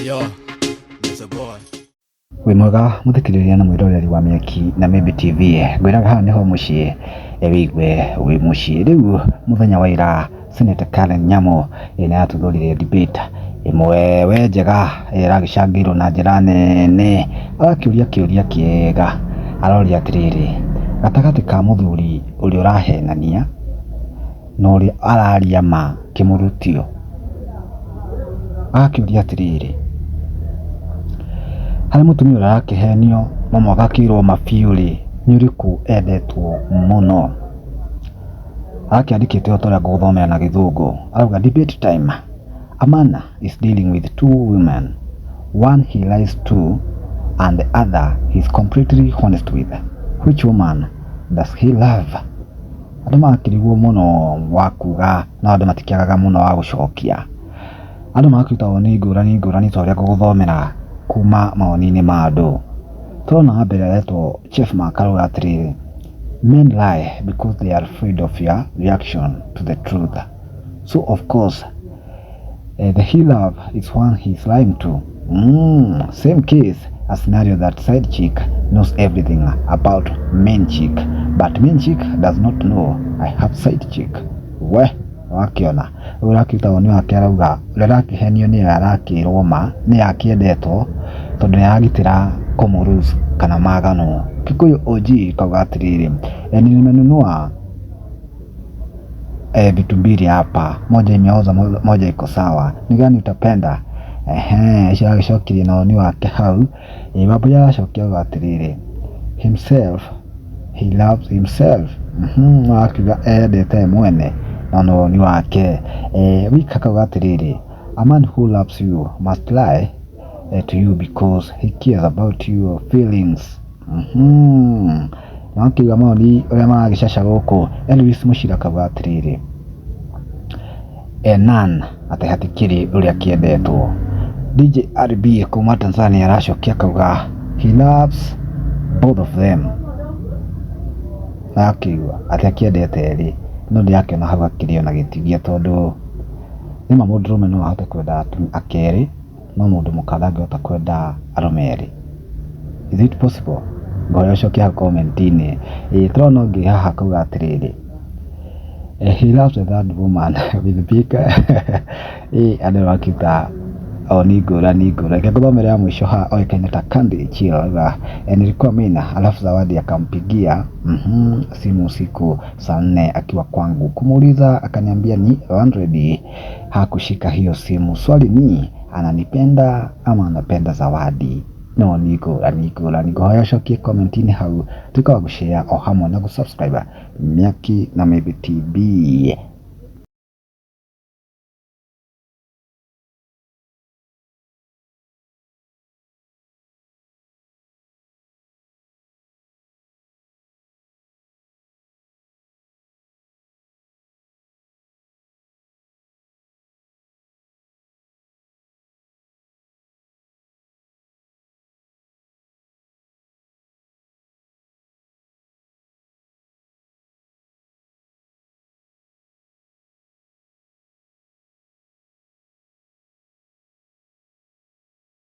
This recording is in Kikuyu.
Yo, it's a boy. Wĩ mwega mũthikĩrĩria na mwĩroreri wa Mĩaki na Mĩmbi TV. Ngwĩraga haha nĩho mũciĩ wĩigue wĩ mũciĩ. Rĩu mũthenya wa ira Senator Karen Nyamu nĩ aratuthũrire debate ĩmwe we njega ĩragĩcangĩirwo na njĩra nene. Arakĩũria kĩũria kĩega, aroria atĩrĩrĩ, gatagatĩ ka mũthuri ũrĩa ũrahenania na ũrĩa araria ma kĩmũrutio. Agakĩũria atĩrĩrĩ, harĩ mũtumia ũrĩa ũrakĩhenio no mũhaka akĩrwo ma biũ rĩ, nĩ ũrĩkũ endetwo mũno? Arakĩandĩkĩte o ta ũrĩa ngũgũthomera na gĩthũngũ. Arauga debate time, a man is dealing with two women, one he lies to and the other he is completely honest with. Which woman does he love? Andũ magakĩrigwo mũno wa kuga no andũ matikĩagaga mũno wa gũcokia. Andũ magakĩruta woni ngũrani ngũrani ta ũrĩa ngũgũthomera kuma mawoni-inĩ ma andũ. Tũrona wa mbere aretwo Chief Mark arauga atĩrĩrĩ, men lie because they are afraid of your reaction to the truth. So of course the he love is one he is lying to. Same case, a scenario that side chick knows everything about main chick, but main chick does not know I have side chick. We wakĩona ũyũ ũrakĩruta woni wake arauga ũrĩa ũrakĩhenio nĩwe arakĩrwo ma nĩye akĩendetwo tondũ nĩ aragitĩra kũmũ kana maganwo. Kikuyu OG kauga atĩrĩrĩ, nimenunua vitu mbili hapa, moja imeoza, moja iko sawa, ni gani utapenda? Ehe, ũcio agĩcokirie na woni wake hau. Wambui aracokia auga atĩrĩrĩ, himself, he loves himself. Akiuga endete mwene no nĩ woni wake. Wika akauga atĩrĩrĩ, a man who loves you must lie to you because he cares about your feelings. Na akiuga mawoni ũrĩa maragĩcaca gũkũ. Elvis Mũcira akauga atĩrĩrĩ, nan atĩ hatikĩrĩ ũrĩa kĩendetwo. DJ RB kuma Tanzania aracokia akauga he loves both of them. Na akĩigua atĩ akĩendete erĩ no ndĩrakĩona hau hakĩrĩ ona gĩtithia tondũ nĩma mũndũrũme no ahote kwenda ake erĩ no mũndũ mũka ndangĩhota kwenda arũme erĩ. Is it possible? Ngoya ũcokie hau comment-inĩ. Ĩĩ tũrona ũngĩ haha akauga atĩrĩrĩ, he loves the third woman with big ĩĩ andũ makiuga woni ngũrani ngũrani. Reke ngũthomere ya mwisho haha oĩkaine ta Candy Chill auga nilikuwa Mina alafu Zawadi akampigia simu usiku saa 4 akiwa kwangu kumuuliza, akaniambia ni landlady, hakushika hiyo simu. Swali ni ananipenda ama anapenda Zawadi? No ni ngũrani ngũrani. Ngohoya ũcokie comment-inĩ hau tuĩka wa gũshare o hamwe na gũsubscribe Mĩaki na Mĩmbi TV.